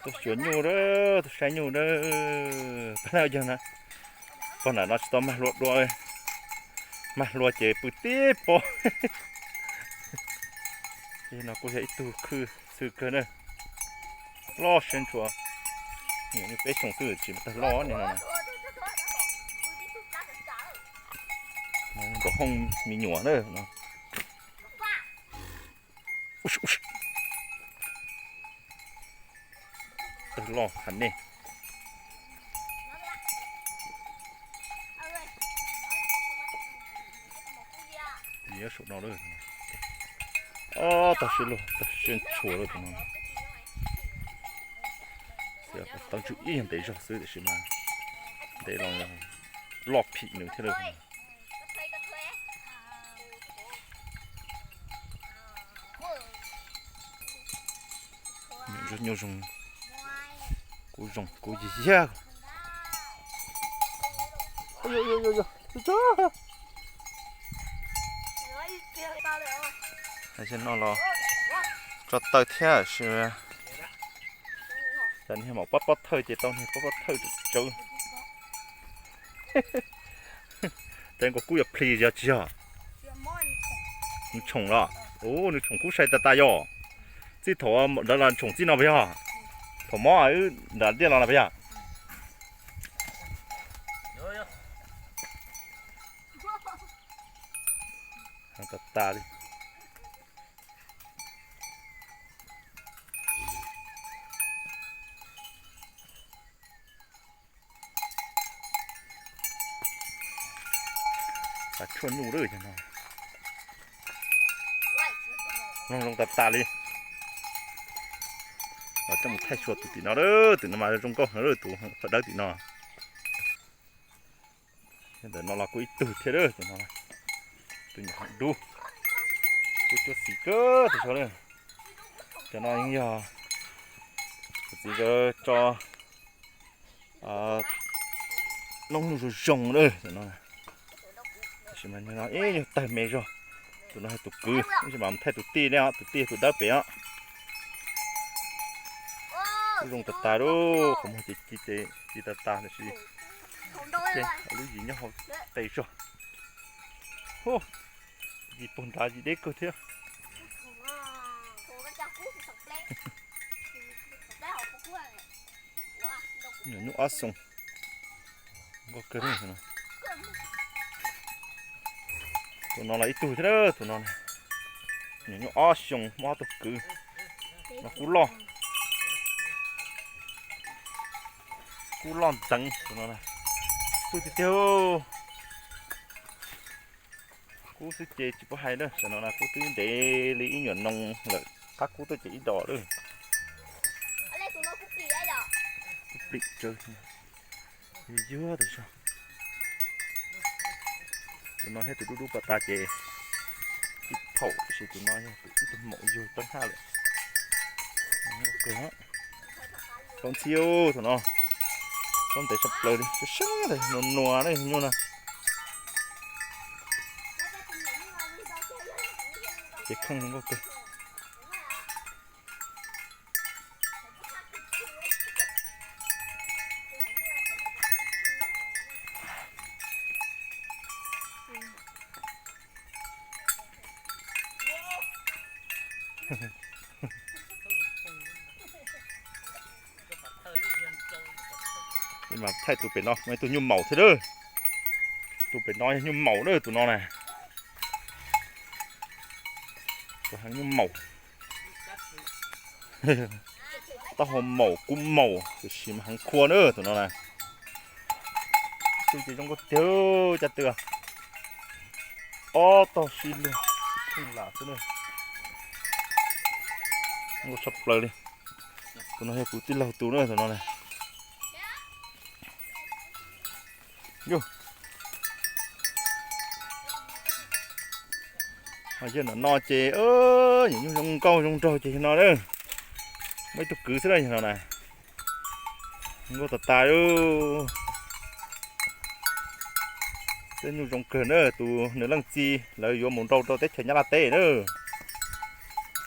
Tuaj xyuas nyuj lawm, tuaj saib nyuj lawm. Pab na yog na, pog nram no tsis tau mag hlua dua, mag hlua ces pw tib pob. Ces no kuj yog ib tug khw xwm kawg na, loj siab ntshua. Nyuam nyuj peb xyoos xwb tsis tag loj li no. Nkaum hooj me nyuam na. Tawg loj heev ne. Nyob saum no lawm. Ob tog siab luag, tog siab ntshua lawm tus no. Tau tswv ib yog ntev zog xwb tiam sis mas ntev los loj phim nws thiab lawm. Nyuam zoo, kuv zoo kuv yig yag. Zaum no los tso taw thiab, tam niag mam pob pob thawj ces tau niag pob pob thawj tsawv. Ces nkaus kub yuav plis yog tsis yog? Nws tshoom los? Ua nws tshoom kub sai tas tas yog. Txij thaum ntawd los tshoom txij no puas yog? Thaum mob wb nram tiaj los no puas yog? Tas tas li. Tshuaj nyuj lawm no. Zoo zoo tas tas li. Los coj mus thaij xyuas tus tim no, tus no mas zoo nkauj heev, tus dawb tim no. Ntawm no los kuj ib tug thiab, tus nyuam heev dub, kuj cuab xim kawg tas zog li. Cov no yeej yog kuv txiv tso noob nyuj zoo zoo lawm no. Tab sis mas no ib nyuag tawg me zog. Tus no yog tus kwv, tab sis mas thaij tus tij ne, tus tij tus dawb pem os. Kuj zoo tas tas li, qhov muag ces ci tas tas tab sis lub yim nyob hauv qes zog. Yim puag nrad yim deb kawg thiab. Nyuam nyuj ob xyoos, nkauj kawg. Tus no los ib tug thiab, tus no nyuam nyuj ob xyoos, muaj ob tug kwv. No kub loj, kub loj nteev tus no. Xwb tiag tiag, kub xwb ces tsis paub hais lawm, tam no na kub twb ntev li ib nyuam noo lawm, qab kub twb ces ib dos lawm. Kub plim tsawv, yuag tas zog. Tus no thiab tus dub dub pas tas ces ib phaum, tiam sis tus no yog tus ib tug maum yug teeb haj lawm. Tau ntxhiab thaum no, tau ntev tshaj plaws li, sab sab nua nua nyuj na. Ces kheej zoo nkauj kawg. Mas thaij tus pem no, tus nyuj maum thiab lawm. Tus pem no yog nyuj maum lawm, tus no na. Tus heev nyuj maum. Taub hau maum kub maum tiam sis mas heev khua na tus no na. Xwb ces zoo nkauj tiag, caj tw. Ob tog sib luag, kheej lam xwb na. Nkauj tshaj plaws li. Tus no yog kuv tij laug tus na tus no na. Yog, yog no no ces nyuam nyuj zoo nkauj zoo nraug ces yog no na. Muaj ib tug kwv xwb na yog no na. Nkauj tas tas li. Tej nyuj zoo kawg na, tus nws leej txiv lawv yuav mus nrau rau teb chaws Nyab Laj teb na.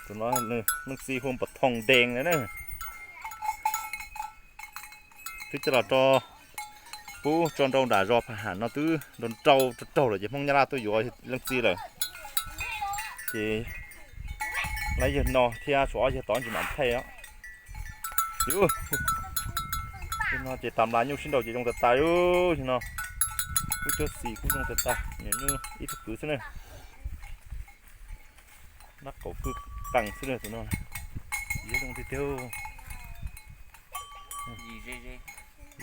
Tus no leej txiv hu Npam Thoo Dees na. Twb coj los rau pub tso nrau nram zos Phaj Ham no twb nrau nrau raug raug lawm ces Hmoob Nyab Laj tuaj yuav leej txiv lawm. Ces lawv yawg no thiab tshuav ob yawg tod ntsis mam thaij os. Yus, yawg no ces tas nplas nyuj sib nraus ces zoo tas tas li yawg no. Kub cuab xis kub zoo tas tas, nyuam nyuj ib tug kwv xwb na. Nab qaum kwj qees xwb na tus no. Yus zoo tiag tiag.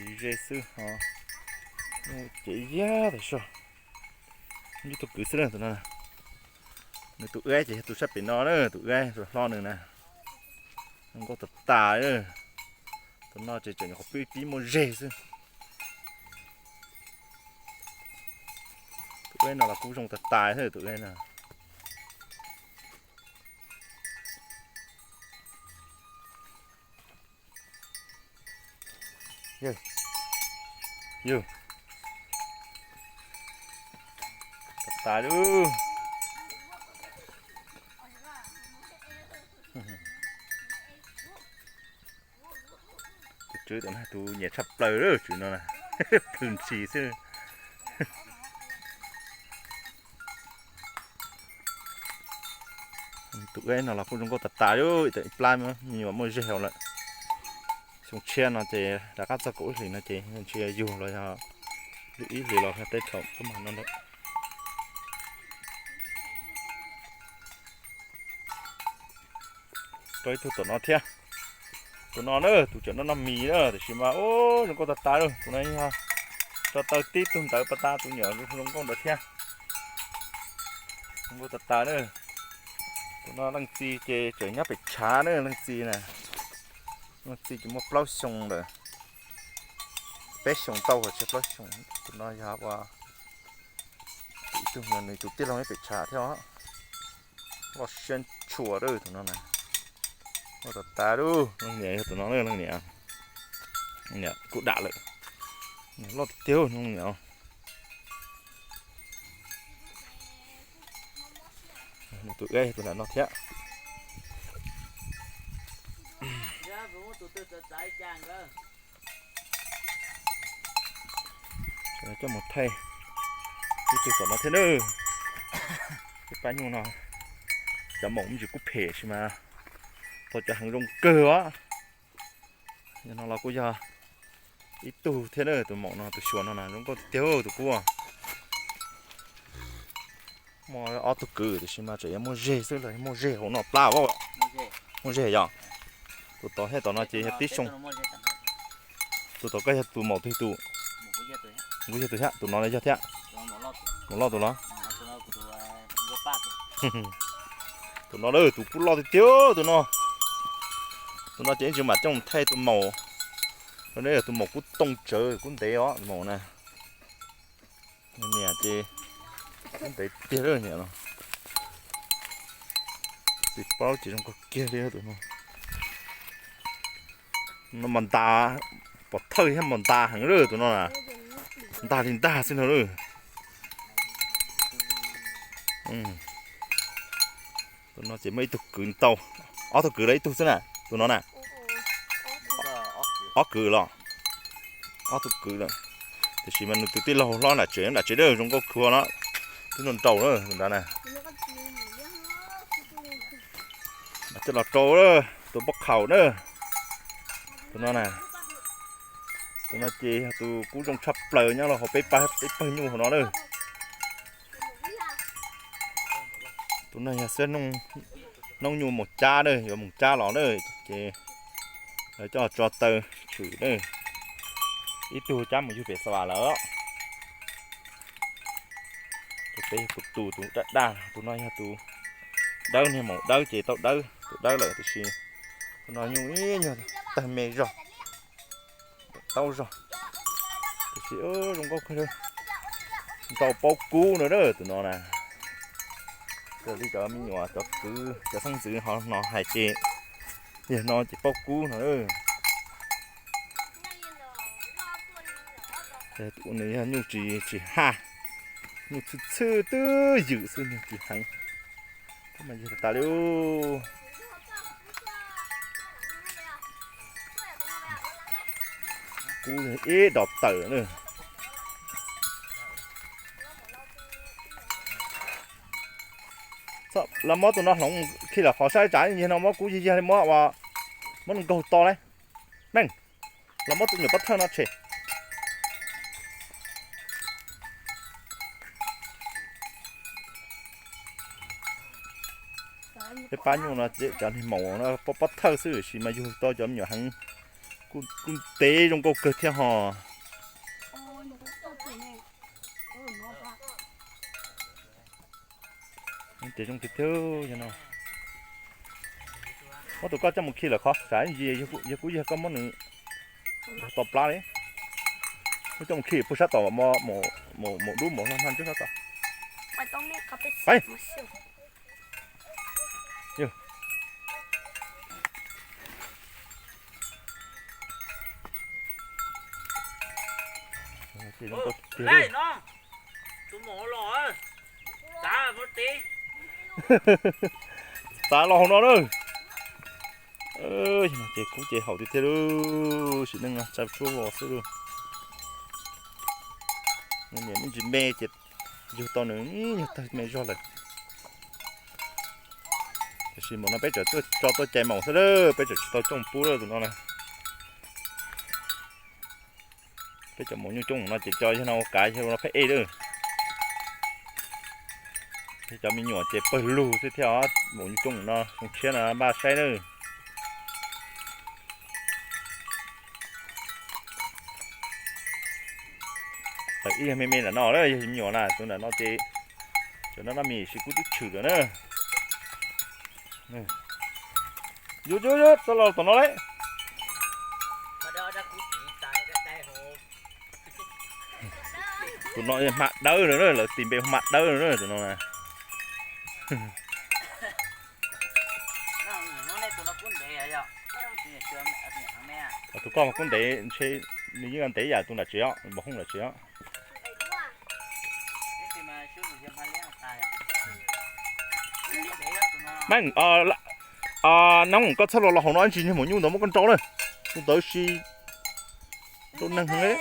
Yus ze xwb ho. Ces yag tas zog. Ib tug kwv xwb na tus no. Nws tus ub ces yog tus sab pem no na, tus ub tus hlob nws na. Zoo nkauj tas tas. Tus no ces tseem nyuam qhuav pib pib muaj zeg xwb. Tus ub no los kuj zoo tas tas xwb tus ub no. Yog, yog, tas tas lawm. Tus tswv tus no tus nyiam tshaj plaws lawm, tswv no na, plhws ntshis xwb. Tus ub no los kuj zoo nkauj tas tas li, ib plab me nyuam muaj zeg hauv lawm. Xyoo tshiab no ces rov qab txog kaum ib hlis no ces ntshe yug los yog lwm ib hlis los yog teb thaum kub mag no ntag. Rau ib tug tom no thiab. Tus no na, tus tseem noj noj mis na, tiam sis mas zoo nkauj tas tas li. Tus no yog tso taw tib tug ntawd pas tas tus nyuam zoo nkauj ntawd thiab. Zoo nkauj tas tas na. Tus no leej txiv ces tseem nyob pem tshav na, leej txiv na. Leej txiv ces muaj plaub xyoo lawm. Peb xyoo tau los tsis plaub xyoo. Tus no yog ua ib tug, nws tus tij laug nyob pem tshav thiab os. Loj siab tshua lawm tus no na. Loj tas tas lawm, leej niam yog tus no, leej niam, niam kuj dam lawm. Loj tiag tiag leej niam. Nws tus ub yog tus nram no thiab. Coj mus thaij ib tug tom no thiab na. Ib pab nyuj no, cov maum me ntsis kuj phem sis mas tau cov heev zoo kawg os. Yog no los kuj yog ib tug thiab na, tus maum no tus xyuas no na zoo nkauj tiag tiag tus kub. Muaj ob tug kwv tiam sis mas tseem yuav muaj zeg xwb los muaj zeg hauv no plab os. Muaj zeg yog. Tus tod thiab tom no ces yog tib xyoo. Tus tom koj yog tus maum twg tus? Kuv yog tus thiab, tus no yog thiab. Maum loj tus los? Tus no lawm tus kub loj tiag tiag tus no. Tus no ces ib ntsis mam coj mus thaij tus maum. Tus no yog tus maum kub tooj tsawv kub ntev os tus maum na. Niam ces kub ntev tiag lawm niam no. Txiv plaub ces zoo nkauj kiag li tus no. No mas ntas, pov thawj thiab mas ntas heev lawm tus no na. Ntag li ntag xwb no lawm. Tus no ces muaj ib tug kwv tau, ob tug kwv los ib tug xwb na, tus no na. Ob kwv los, ob tug kwv lawm. Tiam sis mas nws tus tij laug hlob nram tsev, nram tsev dawb zoo nkauj khuav no, twb nrau nrau na tus nrad na. Coj los rau tus poj khaum na, tus no na. Tus no ces yog tus kub zoo tshaj plaws nyob los hauv peb pab, peb pawg nyuj hauv no na. Tus no yog xwb, noob nyuj maum cab na, yuav maum cab los na, ces lawv coj tso taw tshwm na. Ib tug cab mus yug pem Xa Vam lawm. Tus peb yog tus, tus daj daj, tus no yog tus dawb, niag maum dawb ces tau dawb, tus dawb lawm tiam sis tus no nyuj ib nyuag tawg me zog, taub zog. Tiam sis zoo nkauj kawg, nrau paub kub no tus no na. Raws li cov me nyuam, cov kwv, cov xeeb ntxwv ho no hais ces yog no ces paub kub no. Nws yog nyuj tsis, tsis haj, nyuj txhwj txhwj twb ywm xwb, nyuj tsis heev. Mas yog tas li. Kub ib dos tawm na. Los muab tus no hloov khi lawm qhov saib tsam yig no muab kub yig yig li muab ua, muab nkaug to lauj. Meej, los muab tus nyuam pob thawj no tshem. Peb pab nyuj no cov niag maum no pob thawj xwb, tab sis mas yug tau cov me nyuam heev, kuj ntev zoo nkauj kawg thiab ho. Ces zoo tiag tiag no. Muab tus koj coj mus khi lawm qhov, tsam yog kuv yog koj muab nws to plab li. Muab coj mus khi puag sab tom, mus dub mus hlo hno ntseb sab tom. Txav los hauv no na. Ces kub ces haum tiag tiag lauj, sim neej no tsa suab vos xwb lauj. Niam me ntsis me ces yug tau nws yog tawg me zog lawm. Tiam sis maum no peb tseem tso tuaj cais maum xwb lauj, peb tseem tsis tau coj pub lawm tus no na. Peb cov maum nyuj coob no ces cov yog no ua kav yog no pheej ej lawm. Cov me nyuam ces pawg lug xwb thiab os, maum nyuj coob no xyoo tshiab no npaj saib nawb. Tawm ib yog me me ntawm no lawm, yog me nyuam na, tus ntawm no ces cov no noj mis sis kub twb tshwm lawm na. Yuav yuav yuav txog los tom no lauj. Tus no hma dawb no, lawv tis npe hma dawb no tus no na. Tus koj mas kub ntev ntshe nws yeej ntev yam tus nram tsev os, npam hooj nram tsev os. Meej, noob koj txhob los los hauv no ib ntsis, niag maum nyuj ntawd muab koj nrau na. Tus ntawd si nrau neeg heev.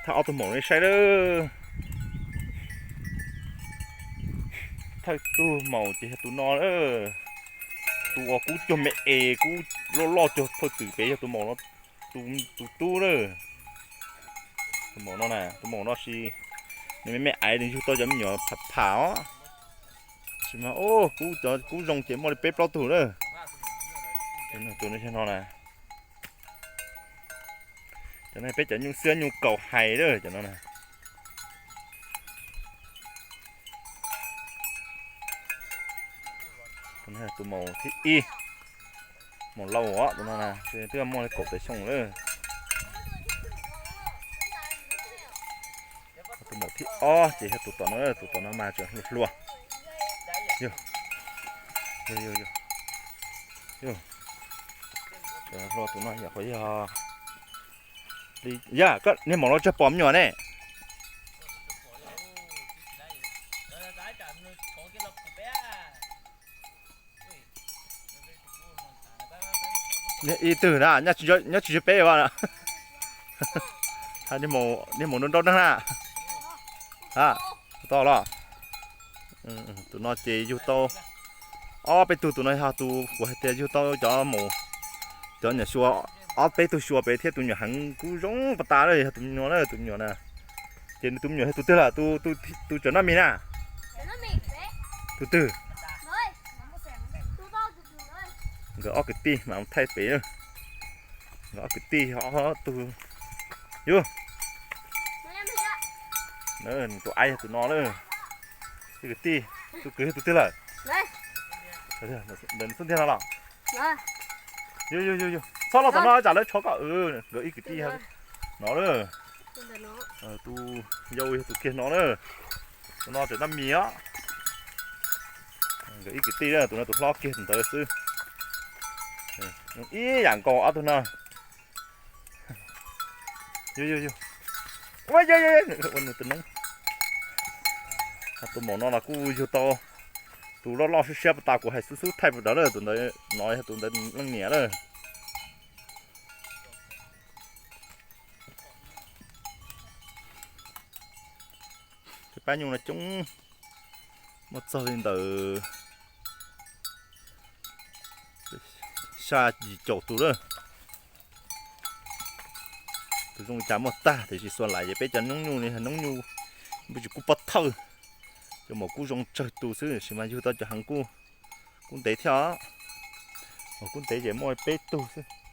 Thawj ob tug maum no saib lawm. Thawj tug maum ces yog tus no, tus uas kub cuag me es kub loj loj cuag thawj twm pem yog tus maum no, tus tub lawm. Tus maum no na, tus maum no sis nws me me aiv nws yug tau cov me nyuam pham pham os. Sis mas kub, cov kub zoo ces muaj li peb plaub tug lawm. Tus no yog no na. Cov no peb cov nyuj xiab nyuj kaus hais lawm cov no na. Tus maum thib ib, maum laus os, tus no twb muaj li kaum tawm xyoo lawm. Tus maum thib ob ces yog tus tom no, tus tom no mas tseem hluas hluas. Yog, yog, yog, yog. Tseem hluas tus no yog qhov yog li, yog koj niag maum no tsawg pom me nyuam ne? Niag ib tug na, nyob tsis ntsib peb as. Niag maum nrau nrau neeg na. To los. Tus no ces yug tau ob peb tug, tus no yog tus kuv hais tias yug tau cov maum, cov nyuam xyuas, ob peb tug xyuas pem thiab tus nyuam heev kub zoo pas tas lawm yog tus me nyuam na, tus me nyuam na. Ces nws tus me nyuam yog tus twg lawm, tus tseem noj mis na? Tus twg? Nkawd ob kwv tij mas thaij pem. Nkawd ob kwv tij ob tug. Yus, tus aib yog tus no na. Ib kwv tij, tus kwv yog tus twg lawm? Ntawm xub ntiag no los? Yus, yus, yus, yus, txhob los tom no tsam lawv tshov koj. Nkawd ib kwv tij no na. Tus yau yog tus kiag no na. Tus no tseem noj mis os. Nkawd ib kwv tij na, tus no tus hlob kiag tus ntawd xwb. Ib yam nkaus ob tug no. Yus, yus, yus, ua yus, ua nws tus noob. Tus maum no los kuj yug tau tus loj loj siab siab pas tas kuv hais xub xub thaij pas dawv lawm, tus ntawd no yog tus ntawd leej niam lawm. pab nyuj no coob, muaj txog li ntawm xya yim caum tus lawm. Tus zoo li cas muaj tag, tiam sis xuas laim ces peb cov noob nyuj li noob nyuj, peb tsis kub pob thawj, cov maum kub zoo tsawg tus xwb, tab sis mas yug tau cov heev kuj, kub ntev thiab os. Maum kub ntev ces muaj peb tug xwb.